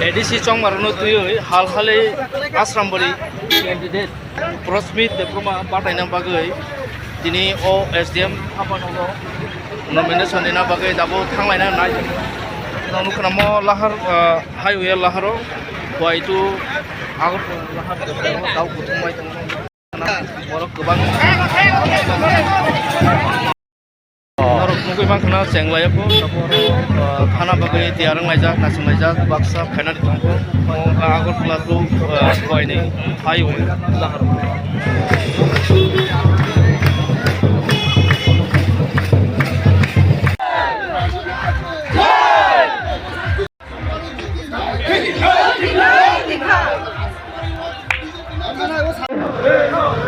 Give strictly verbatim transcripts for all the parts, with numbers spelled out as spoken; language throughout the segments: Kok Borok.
A D C chongmarokno twiwi hal hali Asrambari candidate Prosmit Debbarma bataina bagwi tini o S D M haphano nomination rina bagwi dabo thanglaina nai. Nukhnamo lahar, ah, highway laharo waitu Agartala lahar tao kuthumbai tongo. Borok kwbang. Norok nugwi mankha na chenglaio pho, tabuk oro, ah, thana bagwi tiyar wnglaijak, naisinglaijak, baksa phenari tongkho, o, ah, Agartala to, ah, Koini highway.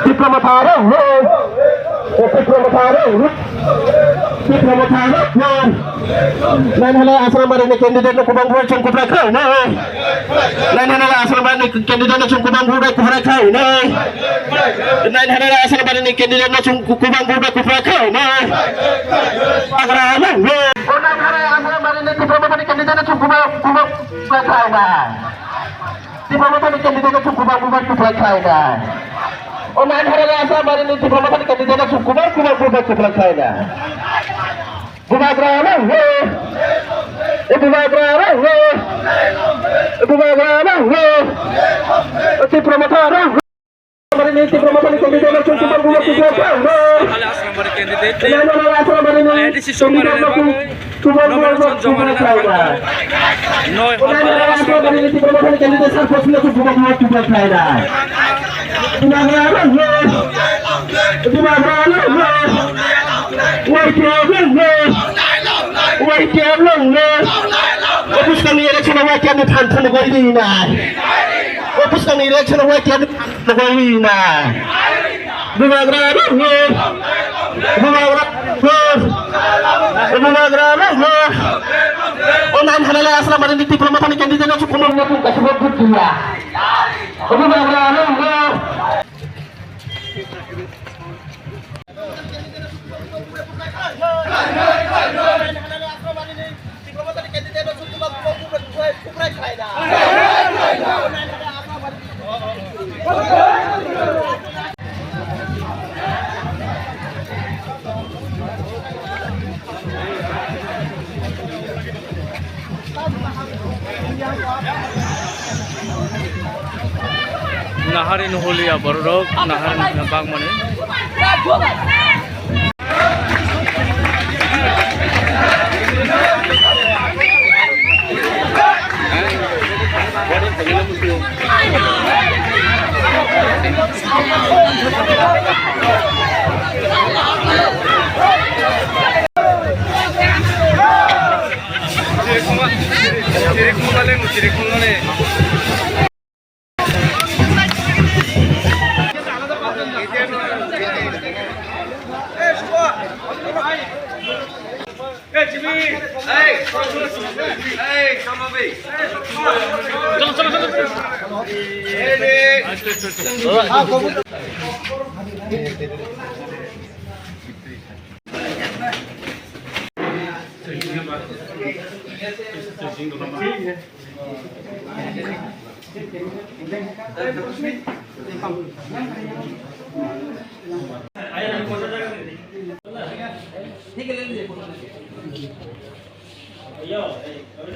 Tipra Motha rok, Tipra Motha rok, Tipra Motha rok, nine hundred Asrambari ni candidate no kubang kubang chung kubra khai nai. Nine hundred Asrambari ni candidate no chung kubang kubang kubra khai nai. Nine hundred Asrambari ni candidate no chung kubang kubang kubra khai nai. Agra no. Nine hundred Asrambari ni Tipra Motha ni candidate no chung kubang kubang kubra khai nai. Tipra Motha ni candidate no chung kubang kubang kubra khai nai. O nine hundred Asrambari ni Tipra Motha ni candidate no chung kubang kubang kubra khai nai. Bubagra rok ho. E bubagra rok ho. E bubagra rok ho. E Tipra Motha rok ho. Tipra Motha ni candidate election kubang kubang kubang kubang. Hale Asrambari candidate. Nine hundred Asrambari ni A D C chongmarokno kubang kubang kubang kubang. Noi hal hale Asrambari ni Tipra Motha ni candidate sar pos na kubang kubang kubang khai nai. Bubagra rok ho. Bubagra rok ho. Y T F long no. Y T F long no. Office kami election Y T F ni than than goi ni na. Office kami election Y T F ni than than goi ni na. Bubagra rok no. Bubagra rok no. Bubagra rok no. O nine hundred Asrambari ni Tipra Motha ni candidate no chukumo na pun kasih buat dia. Bubagra rok no. Nahari no holi ya borok, nahari no bangmani.